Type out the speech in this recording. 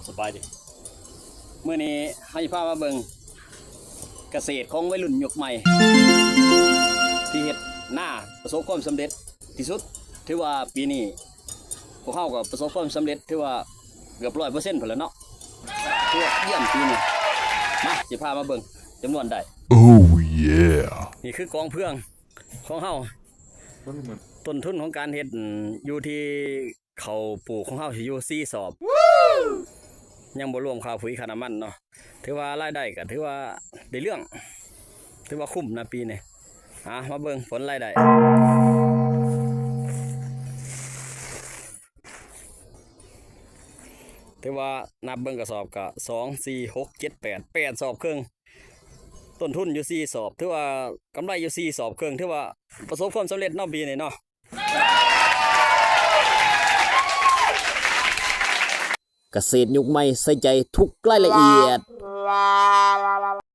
ສະບາຍດີ ມື້ນີ້ເຮົາຊິພາມາເບິ່ງກະເສດຂອງໄວລຸ້ນຍຸກໃໝ່ ທີ່ເຮັດນາປະສົບຄວາມສຳເລັດທີ່ສຸດ. ຖືວ່າປີນີ້ພວກເຮົາກໍປະສົບຄວາມສຳເລັດ ຖືວ່າເກືອບຮ້ອຍເປີເຊັນພຸ້ນແຫຼະເນາະ ຖືວ່າຢ້ຽມປີນີ້. ມາ ຊິພາມາເບິ່ງຈຳນວນໄດ້. Oh yeah ນີ້ຄືກອງເຟືອງຂອງເຮົາ. ຕົ້ນທຶນຂອງການເຮັດ ອືມ ຢູ່ທີ່ ເຂົ້າປູກຂອງເຮົາຊິຢູ່ສີ່ສອບ ຍັງບໍ່ລວມຄ່າປຸຍຄ່ານ້ຳມັນເນາະ. ຖືວ່າລາຍໄດ້ກໍຖືວ່າໄດ້ເລື່ອງ ຖືວ່າຄຸ້ມນະປີນີ້. ອາ ມາເບິ່ງຜົນລາຍໄດ້ ຖືວ່ານັບເບິ່ງກະສອບກໍສອງ ສີ່ ຫົກ ເຈັດ ແປດ ແປດສອບເຄິ່ງ ຕົ້ນທຶນຢູ່ສີ່ສອບ ຖືວ່າກຳໄລຢູ່ສີ່ສອບເຄິ່ງ ຖືວ່າປະສົບຄວາມສຳເລັດເນາະປີນີ້ເນາະ. ກະເສດຍຸກໃໝ່ໃສ່ໃຈທຸກລາຍລະອຽດ.